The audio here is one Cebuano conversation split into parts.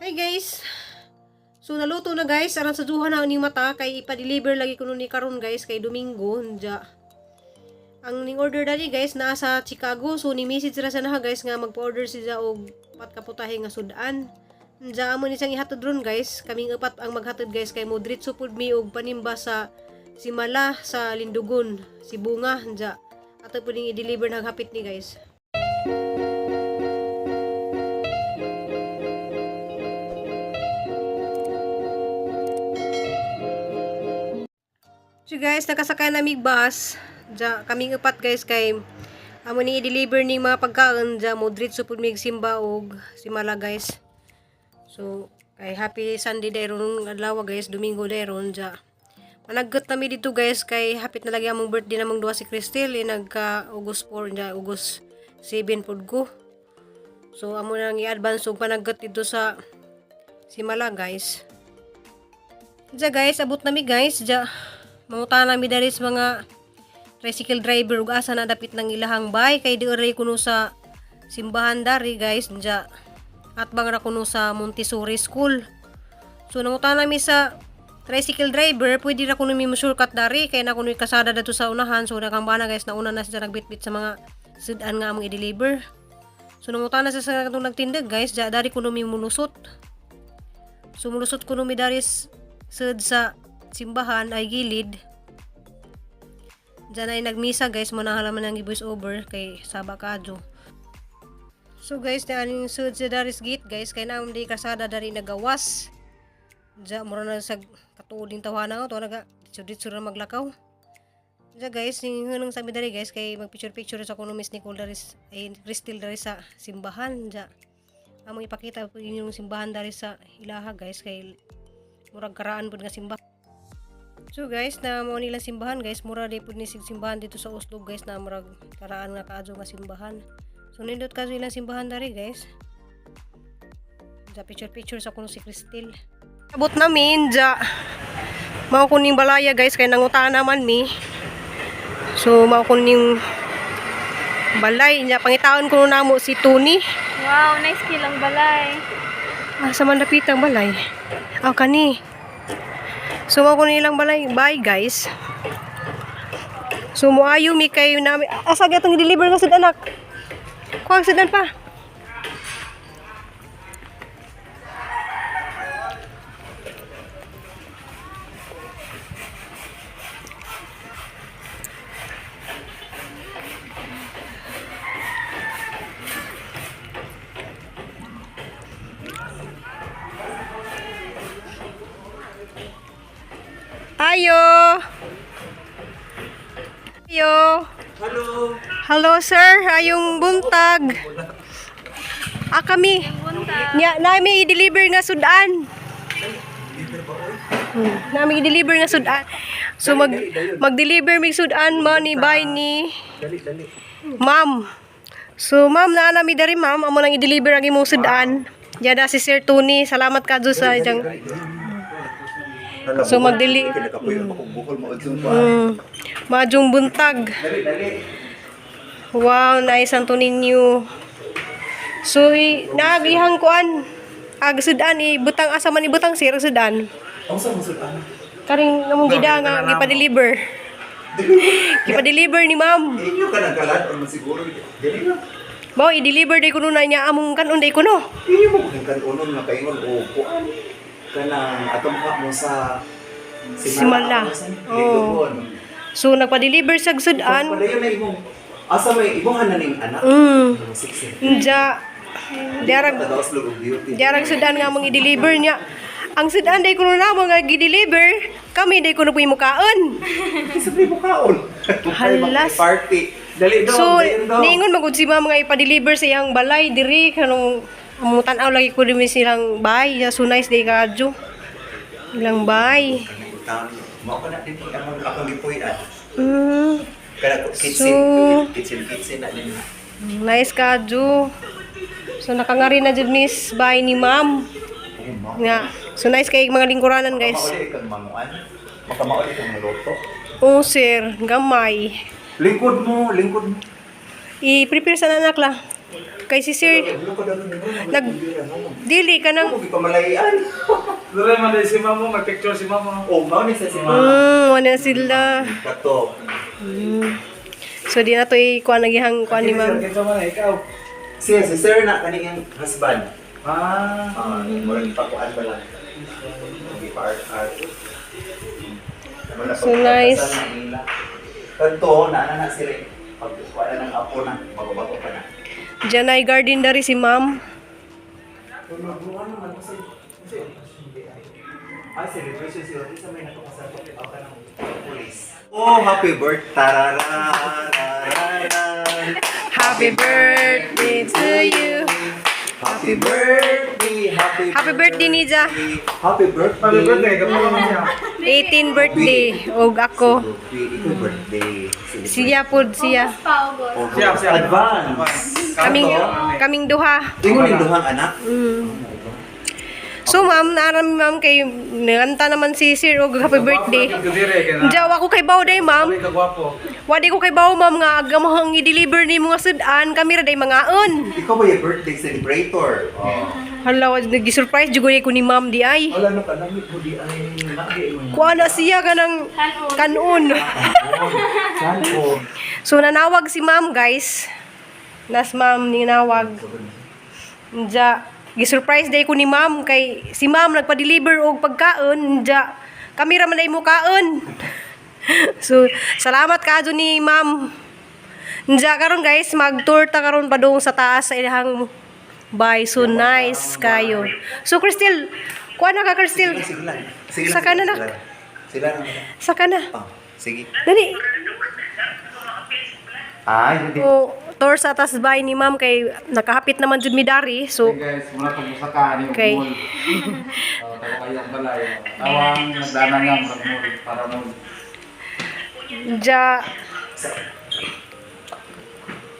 Hi guys. So naluto na guys, aron sa duha na ning mata kay ipa-deliver lagi kuno ni karon guys kay Domingo nya. Ang ning order dali guys naa sa Chicago, so ni message ra sa naha guys nga magpa-order siya og upat ka putahe nga sudan. Nya amo ni siyang ihatod ron guys. Kaming upat ang maghatod guys kay mo diretso pud mi og panimba sa Simala sa Lindugon, si Bunga nya. Ato pud ning i-deliver na hapit ni guys. So guys, nakasakay na mig bus. Diya, kaming upat guys kay amo ni i-deliver ning mga pagkaon diya mo diretso pud mig simba og simala guys. So kay happy Sunday dayron adlaw guys, Domingo dayron diya. Managgot nami dito guys kay hapit na lagi among birthday namong duha si Cristel eh, nagka August 4 diya, August 7 pud ko. So amo nang i-advance og panaggot dito sa Simala guys. Diya guys, abot nami guys. Diya, mangutana nami diri sa mga tricycle driver ug asa na dapit ng ilahang bay kay di oray kuno sa simbahan dari guys. Diya, atbang ra kuno sa Montessori School. So nangutana nami sa tricycle driver, pwede ra kuno mi mo shortcut dari kay na kuno kasada dadto sa unahan. So nakambana guys, nauna na siya nagbitbit sa mga sudan nga among i-deliver. So nangutana sa sa katong nagtindag guys, diya dari kuno mi mulusot. Sumulusot kuno mi dari sud sa simbahan ay gilid. Diyan ay nagmisa guys, mo na halaman ng voice over kay saba kadyo. So guys, na aning sud sa daris gate guys, kay naam di kasada dari nagawas. Diyan mura na sa katuod ning tawhana to naga ditso ra maglakaw. Diyan guys, ning hunong sabi dari guys kay mag picture picture sa kuno Miss Nicole dari ay Crystal dari sa simbahan diyan. Among ipakita po inyong simbahan dari sa ilaha guys kay murag karaan pud nga simbahan. So guys, na mo nila simbahan guys, mura di pud ni sig simbahan dito sa Oslo guys na murag karaan nga kaadyo nga simbahan. So nindot kayo ilang simbahan dari guys. Ja picture picture sa kuno si Cristel. Abot namin ja. Mao kuning balaya guys kay nangutana man mi. So mao kuning balay nya pangitaon ko namo si Tony. Wow, nice kilang balay. Asa man dapit ang balay? Ah, kani. So, mao ko nilang balay. Bye, guys. So, moayo mi kayo nami. Asa gyud deliver nga sad anak? Kuha sudan pa. Ayo. Ayo. Hello. Hello, sir. Ayong buntag. Ah, kami. Buntag. Nya, nami i-deliver nga sudan. Nami i-deliver nga sudan. So mag-deliver mig sudan money by ni Dali, dali. Ma'am. So ma'am, naa nami dari ma'am, amo nang i-deliver ang imong sudan. Yada si Sir Tony, salamat ka sa diyang So, magdili- Nakapuyo pa kong bukol mo pa. Madyong buntag. Dali, dali. Wow, nice ang ninyo. So, naagihang kuan. Ag sudan ibutang asa man ibutang sir sudan. Ang sa mo sudan? Karing namong gida nga gipa-deliver. Gipa-deliver ni ma'am. Inyo ka nang kalat o siguro. Dali lang. Mao i-deliver day kuno na niya among kanon day kuno. Inyo mo kung kanunon nga kaingon o kuan. Kanang atong ka mo sa Simala. Oo. Oo. So nagpa-deliver sa sudan. Padayon na imong asa may imong hananing anak. Sexy. Nja diarag Tagauslog og beauty. diarag sudan nga among i-deliver niya. Ang sudan day kuno na mo nga gi-deliver, kami day kuno po kaon. Sabi mo kaon. Halas. Party. Dali daw. So, dayon daw. niingon magud si ma'am nga ipa-deliver sa iyang balay diri kanong among tan-aw lagi ko dimi silang bay. So nice day kadyo. Ilang bay. Mao ka na din ang akong gipuy-an. Kana kitchen, kitchen, kitchen na din. Nice kadyo. So nakangari na jud miss bay ni ma'am. Nga. So nice kay mga lingkuranan guys. Makamauli kang manguan. Makamauli kang maluto. Oh sir, gamay. Lingkod mo, lingkod mo. I-prepare sa anak la. Kay si sir nag dili ka nang Ako gipamalayan. Dure man si mamo, may picture si mamo. Oh, mao ni sa si mama. Wala sila. Kato. So di na to ikuan nagihang kuan ni ma'am. Kinsa man ikaw? Siya si sir na kaning husband. Ah. Ah, murag ipakuan ba lang. Gipa art. Wala So nice. Kadto na na na sila. Pag wala nang apo na, bago-bago pa na. Diyan ay garden dari si ma'am. Ah, celebration sila. Isa may nakapasabot ako ng police. Oh, happy birthday. Tarararararan. Happy birthday to you. Happy birthday. Happy, Happy birthday, Nija. Happy birthday. Happy birthday, kapag naman siya. 18 birthday og ako. Ikaw birthday. Siya pod siya. Pa, August. Siya, siya. Advance. Kaming kaming duha. Ingon yung duhang anak. So ma'am, naaram ma'am kay nanganta naman si sir og happy birthday. Diyaw ako kay Bao day ma'am. Ka gwapo. Wadi ko kay Bao ma'am nga agamahang i-deliver ni mga sudan kami ra day mangaon. Ikaw ba yung birthday celebrator? Oh. Hala, nag-surprise jud ko ni ma'am di ay. Wala na kalamit mo di ay nagi mo. Kuha na siya kanang kanon. Kanon. So nanawag si ma'am guys. Nas ma'am ninawag. Nja, gi-surprise day ko ni ma'am kay si ma'am nagpa-deliver og pagkaon nja. Kami ra man ay mukaon. So salamat kaadto ni ma'am. Nja karon guys, mag-tour ta karon padung sa taas sa ilahang bay. So nice kayo. So Crystal, kuha na ka Crystal. Sige lang. Sige lang. Saka na, sila nak. lang. Sila lang. Saka na. Oh, sige. Dali. Ay, hindi. So, tour sa taas bay ni ma'am kay nakahapit naman jud mi dari. So Hey guys, muna pag-usaka ni Okay. mall. Oh, tawa kayo ang balay. Tawang nagdana nga murag mall para mall. Ja.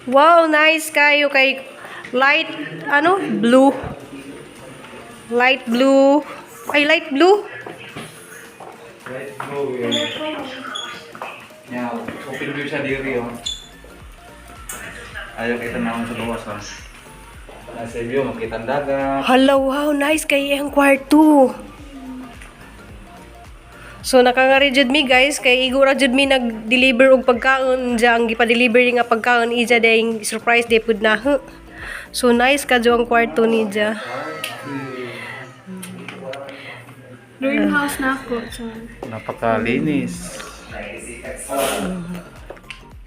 Wow, nice kayo kay light ano? Blue. Light blue. Ay, light blue. Right, go. Yeah, open view siya diri oh. Ayaw kita naman sa luwas oh. Nasa view, makita ang dagat. Hala, wow, nice kay ang kwarto. So nakangari jud mi guys kay igo ra jud mi nag-deliver og pagkaon ja ang gipa-deliver nga pagkaon ija dayng surprise day pud na. Huh. So nice kadyo ang kwarto ni ja. Dream house na ako. So, Napakalinis.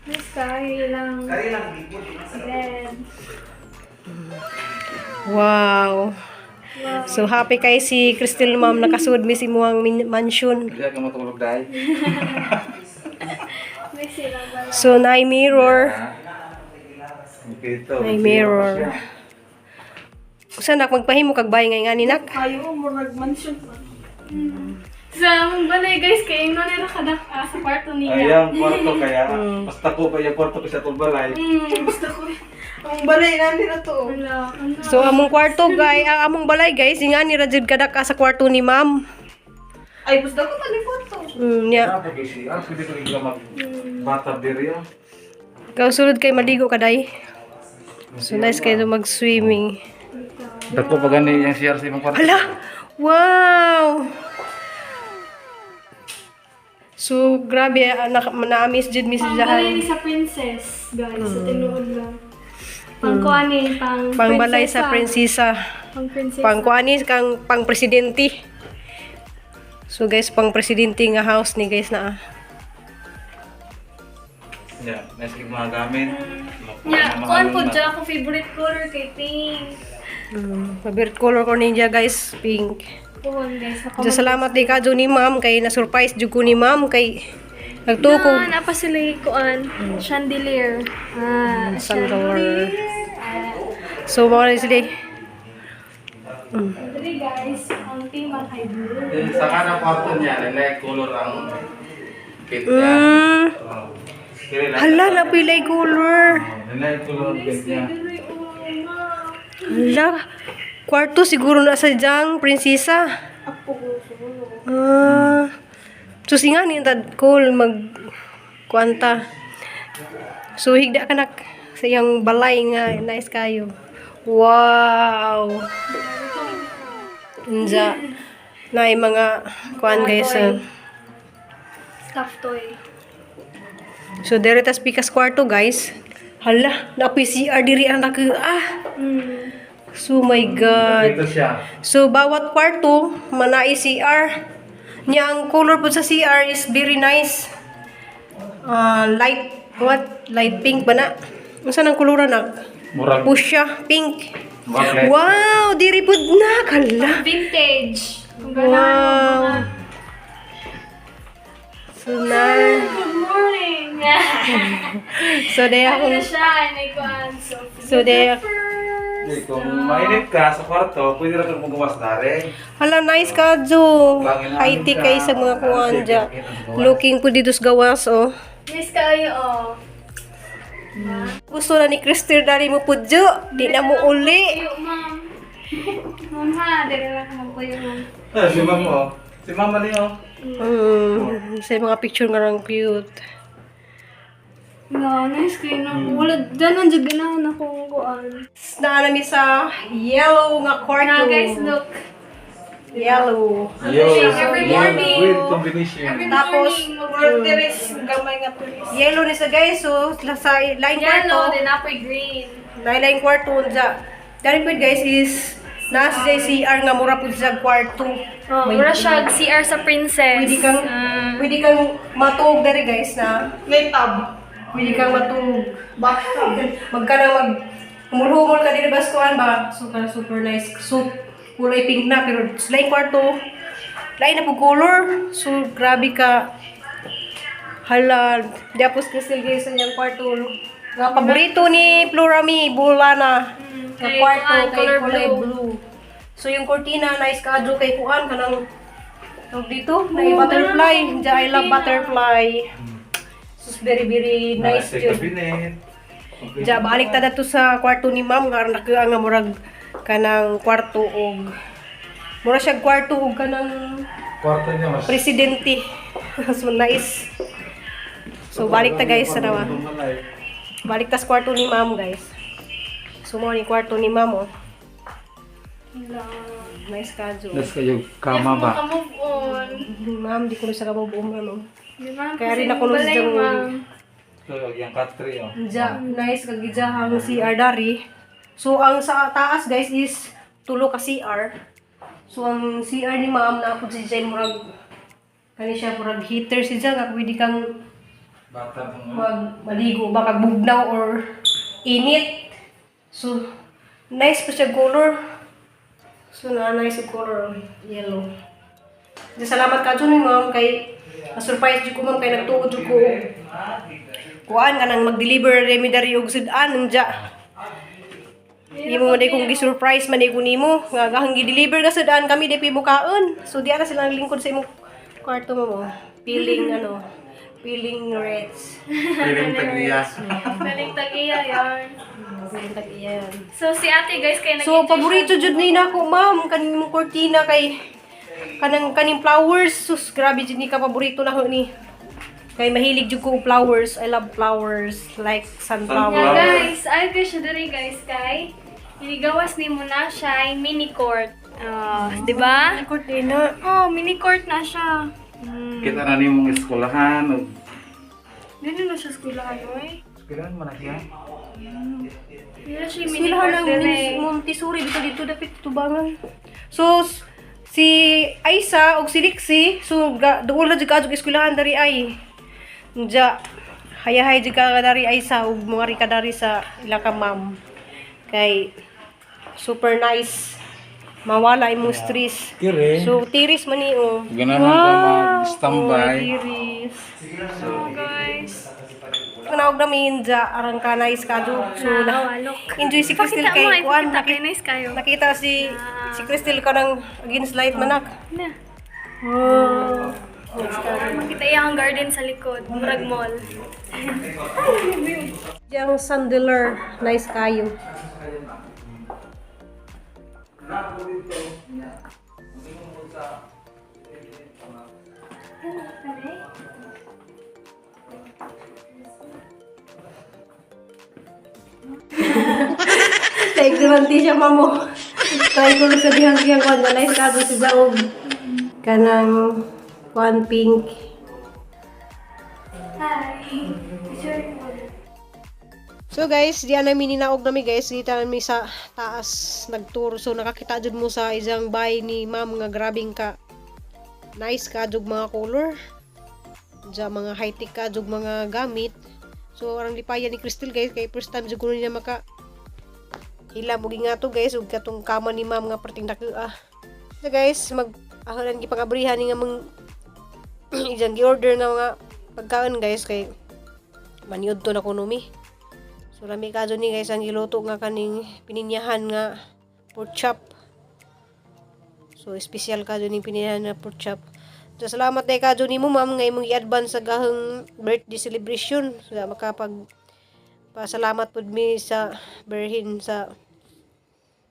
nice kayo lang bed. Wow. So happy kay si Crystal ma'am nakasud mi sa imuhang mansion. Hindi ka matulog dahil. Nice ilang balay. So naay mirror. Dito. May mirror. Usa nak magpahimo kag bay ngay ngani nak. Kayo, murag mansion pa. Sa among balay guys, kay ingon nila kadak sa kwarto niya. Ay, ang kwarto kaya. Basta ko pa yung kwarto ko sa tulbalay. Gusto ko. Ang balay na nila to. Wala. Ano? So among kwarto guys, ang among balay guys, ingani ra jud kadak sa kwarto ni ma'am. Ay, gusto ko tali photo. Nya. Ah, pwede ko igla mag bathtub diri ah. Ikaw sulod kay maligo ka day. So nice kayo mag-swimming. Dako pa gani yung CR sa imong kwarto. Hala! Wow! So grabe na-miss jud mi sa Pang balay jahan. ni sa princess, guys. Sa tinuod lang. Pang kuani, pang Pangbalay sa prinsesa. Pang prinsesa. Pang kuani kang pang presidente. So guys, pang presidente nga house ni guys na. Ah. Yeah, nice kay mga gamit. Yeah, kuan po dyan ako favorite color kay pink. Favorite color ko ninja guys, pink. Kuan guys, So, salamat di ka ni ma'am kay na-surprise jud ko ni ma'am kay nagtuko Na, napa sila yung kuan. Chandelier. Ah, chandelier. Ah, So mga na sila. dali guys, ang tema kay blue. Then sa kada kwarto niya, nalay color ang paint niya. Oh. Dili lang. Hala, napilay color. Oh, Nalay color ang paint niya. Dali, oh, ma. Hala, kwarto siguro na sa jang prinsesa. Ah. So singa ni tad cool mag kuanta. So higda kanak sa Sa iyang balay nga nice kayo. Wow. Unja na mga kuan, guys. Ah. Stuffed toy. So dere tas pikas kwarto, guys. Hala, na CR diri ang naka ah. So my God. Dito siya. So bawat kwarto manai CR. Nya ang color po sa CR is very nice. Ah, light what? Light pink ba na? Unsa nang koloran na? Murag. Fuchsia, pink. Murag light. Wow, diri pud na kala. Vintage. Kung ganahan mo Wow. mga So nice. Good morning! So day Ano akong na siya? Ay, kuan. So, So day Hindi, kung mainit ka sa kwarto, pwede ra kang magawas dare. Hala, nice ka, Jo. High tea kay sa mga kuan dya. Looking po dito sa gawas, oh. Nice kayo, oh. Gusto na ni Christine dali mo po, Jo. Di na mo uli. Puyo, ma'am. Ma'am ha, dili lang ka magpuyo, ma'am. Ah, si ma'am oh. Si mama niyo. Sa mga picture nga lang cute. No, nice kayo no. Wala, dyan ang dyan ganahan ako kuan. Naa nami sa yellow nga kwarto. Na guys, look. Yellow. Yo, Every morning. With combination. Every Tapos, morning, Or terrace, gamay nga terrace. Yellow ni sa guys, so sa laing Yellow, kwarto. then apoy green. Na laing kwarto unja. Dari po guys is nasa CR nga mura pud sa kwarto. Oh, mura siya CR sa princess. Pwede kang Ah. pwede kang matuog dari guys na May tab. pwede kang matuog. Bathtub. Magka na mag humul-humul ka diri baskuan ba? So kana super nice. So kulay pink na pero sa laing kwarto lain na po color. So grabe ka. Hala, Diapos Crystal guys sa iyang kwarto. Nga paborito ni Plurami Bulana. Nga Kay kwarto kuan, kay color kulay blue. blue. So yung cortina nice kaadyo kay kuan kanang tawag dito, na butterfly. Diya, I love butterfly. So it's very very nice Nasa jud. cabinet. Diya, balik ta dato sa kwarto ni ma'am nga naka nga murag kanang kwarto og mura siya kwarto og kanang Kwarto niya mas. presidente. So nice. So balik ta guys sa nawa. Balik ta sa kwarto ni ma'am, guys. So mo ni kwarto ni ma'am oh. Nice kadyo. Nas kayo kama ba? Move on. Ma'am, di ko na sa kamo buong ma'am. Oh. Di ba? Kaya rin ako nung Balay, sa- ma'am. So, yung cat tree oh. Diya, nice kag gidya ang CR dari. So ang sa taas guys is tulo ka CR. So ang CR ni ma'am na pud si Jane murag kani siya murag heater si Jan nga pwede kang Bata mo. mag maligo ba kag bugnaw or init. So nice pa siya color. So na nice yung color yellow. Di salamat ka dyan ma'am kay ma-surprise jud ko ma'am kay nagtuod jud ko og kuan kanang mag-deliver remi dari og sud-an unja. Imo man kung gi-surprise man ko nimo nga gahang gi-deliver ka sud-an kami di pa mukaon. So di ara sila naglingkod sa imong kwarto mo mo. Feeling ano, feeling rich. Piling tagniya. Galing tagiya yarn. Feeling tag-iyan. So si ate guys kay So paborito jud ni nako ma'am kaning mong cortina kay kanang kaning flowers sus grabe jud ni ka paborito na ni. Kay mahilig jud ko og flowers. I love flowers like sunflower. Yeah, guys, ay kay siya diri guys kay inigawas ni mo na siya ay mini court. Ah, di ba? Cortina. Oh, mini court na siya. Kita na ni mong eskwelahan. Dili na siya eskwelahan, oy. Eskwelahan man na siya. Dili na siya mini Sila court lang diri. Montessori dito dito dapit tubangan. So si Aisa og si Lixie so duol na jud ka jud eskwelahan dari ay. Unja hayahay jud ka dari Aisa ug mga ri ka dari sa ila ka ma'am. Kay super nice. Mawala imong stress. Kire. So tiris man ni oh. Ganahan ka mag-standby. Oh, tiris. Oh, guys. Kanaog na minja arang ka nice ka do. So na, look. enjoy si Crystal Pakita mo, kay ay, kuan pakita kay nice kayo. Nakita si si Crystal ka ng against light manak. Na. Oh. Makita iya ang garden sa likod, murag mall. Yang sandaler, nice kayo. Ignorante siya, mamo. Tricolor sa dihang siyang kwan. Nice ka si Jaog. Kanang kwan pink. Hi. Picture mo. So guys, diyan namin ninaog nami guys, dito nami sa taas nagtour. So nakakita jud mo sa isang bahay ni ma'am nga grabing ka nice ka jud mga color. Diyan mga high-tech ka jud mga gamit. So arang lipayan ni Crystal guys kay first time jud kuno niya maka hila mo nga to guys ug katong kama ni ma'am nga perting dako ah. So guys, mag ahalan gipangabrihan ni nga mang isang gi-order nga mga pagkaon guys kay maniud to na kuno mi. So lami ka ni guys ang giluto nga kaning pininyahan nga pork chop. So espesyal ka ning pininyahan nga pork chop. So salamat day ka nimo ma'am nga imong i-advance sa gahang birthday celebration. So makapag pasalamat pud mi sa berhin sa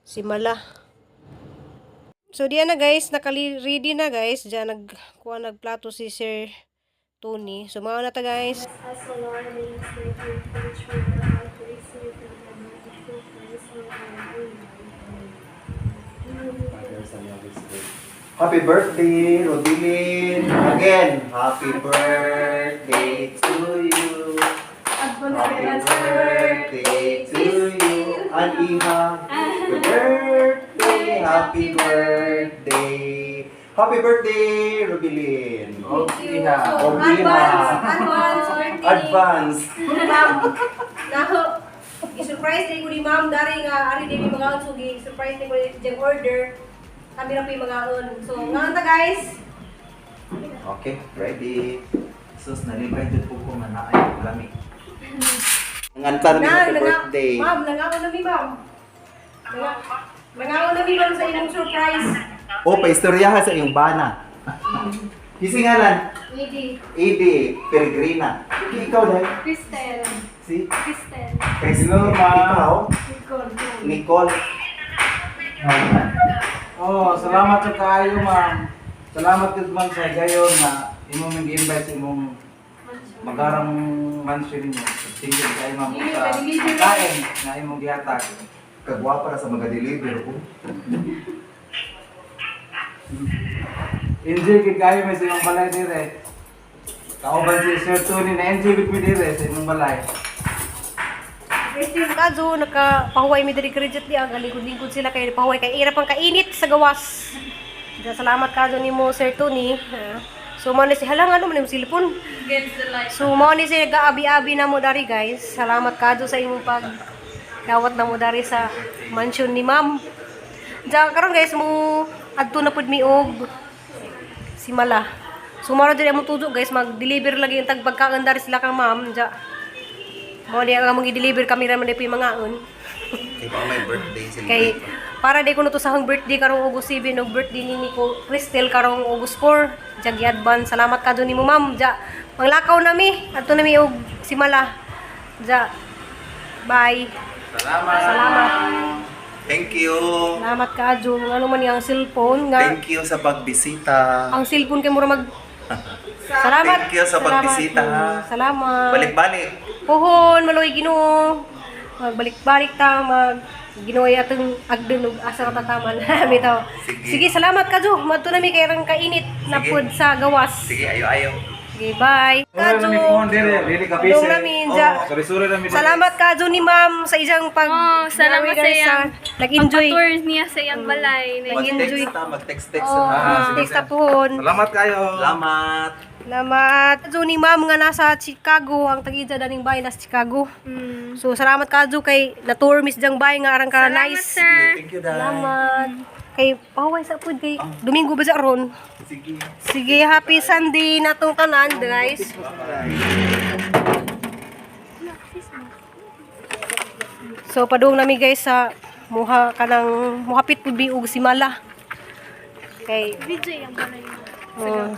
Simala. So diyan na guys, nakali-ready na guys. Diyan nagkuha nagplato si Sir Tony. So mga na ta guys. As the Lord leads me to preach with the heart to receive from the merciful Christ, Lord, Amen. Happy birthday, Rodilyn! Again, happy birthday to you. Happy birthday to you, and Iha. Happy birthday, happy birthday. Happy birthday, Rubilin. Okay ha. Og iha. Advance, Advance. Ma'am, naho, i-surprise din ko ni ma'am dari nga ari din yung mga so gi-surprise din ko ni jeng order. Kami ra po yung mga on. So, nga ta guys. Okay, ready. Sus, nalipay jud po ko nga naay lami. Nganta na happy birthday. Ma'am, nangaon na mi ma'am. Nangaon na mi ma'am sa inyong surprise. O, paistoryahan sa iyong bana. Gisingalan, Lady Ede Peregrina. Ikaw dahil. Cristel. Si Cristel. Hello, ma'am. Ikaw, Nicole. Nicole. Oh, salamat sa kaayo, ma'am. Salamat gud ma'am sa gayon na imong mong invite sa imong magarang mansion ninyo. Thank you kayo ma'am sa kain na imong gihatag. Kagwapa na sa mga deliver ko. Enjoy gid kayo may sa imong balay dire. Kauban si Sir Tony na enjoy gud mi dire sa imong balay. Christine Kazo, nakapahuway mi diri credit di ang lingkod-lingkod sila kay pahuway kay ira pang kainit sa gawas. Kaya salamat kazo nimo Sir Tony. Ah. So mao ni si halang ano man yung cellphone. Against the light. So mao ni siya nag-aabi-abi na mo dari guys. Salamat kazo sa imong pag dawat na mo dari sa mansion ni ma'am. Diyan karon guys mo adto na pud mi og simala. So mao ra diri among tudo guys, mag-deliver lagi yung tagpagkaon dari sila kang ma'am. Diyan. Mao ni ang among i-deliver kami ra man di po yung mangaon. Kay pa may birthday Kay para di ko to sa akong birthday karong August 7 og birthday ni Nico Cristel karong August 4. Diyan gi-advance. Salamat ka nimo ma'am. Diya manglakaw nami adto nami og simala. Diya. Bye. Salamat. Salamat. Thank you. Salamat ka Jun. Ano man yung cellphone nga Thank you sa pagbisita. ang cellphone kay mura mag Salamat. Thank you sa Salamat. pagbisita. Salamat. Balik-balik. Puhon, maloy Ginoo. Magbalik-balik ta mag Ginoo ay atong agdon ug asa ka tataman. Bitaw. Sige. Sige, salamat ka Jo. Madto nami kay rang kainit na Sige. pod sa gawas. Sige, ayo-ayo. Sige, bye. Wala Ka Jo. na mi phone dire, dili ka busy. Adong namin ja. Sorry, sorry na mi. dire. Salamat ka Jo ni ma'am sa isang pag Oh, salamat sa iyang nag-enjoy. Pagpa-tour niya sa iyang balay. Nag-enjoy. Mag-text ta, mag-text-text Oh, ta. Ah, sige, text ta puhon. Salamat kayo. Salamat. Salamat. Jo ni ma'am nga nasa Chicago, ang tag-ija daning bahay nasa Chicago. So salamat ka Jo kay na-tour Miss Jang Bay nga arang ka Salamat, nice. sir. Thank you, Day. Salamat. Kay pahuway sa pud kay Domingo ba sa ron? Sige. Sige, happy Sunday na tong tanan, guys. So padung nami guys sa muha kanang muhapit pud mi og simala. Kay Video iyang balay. oh,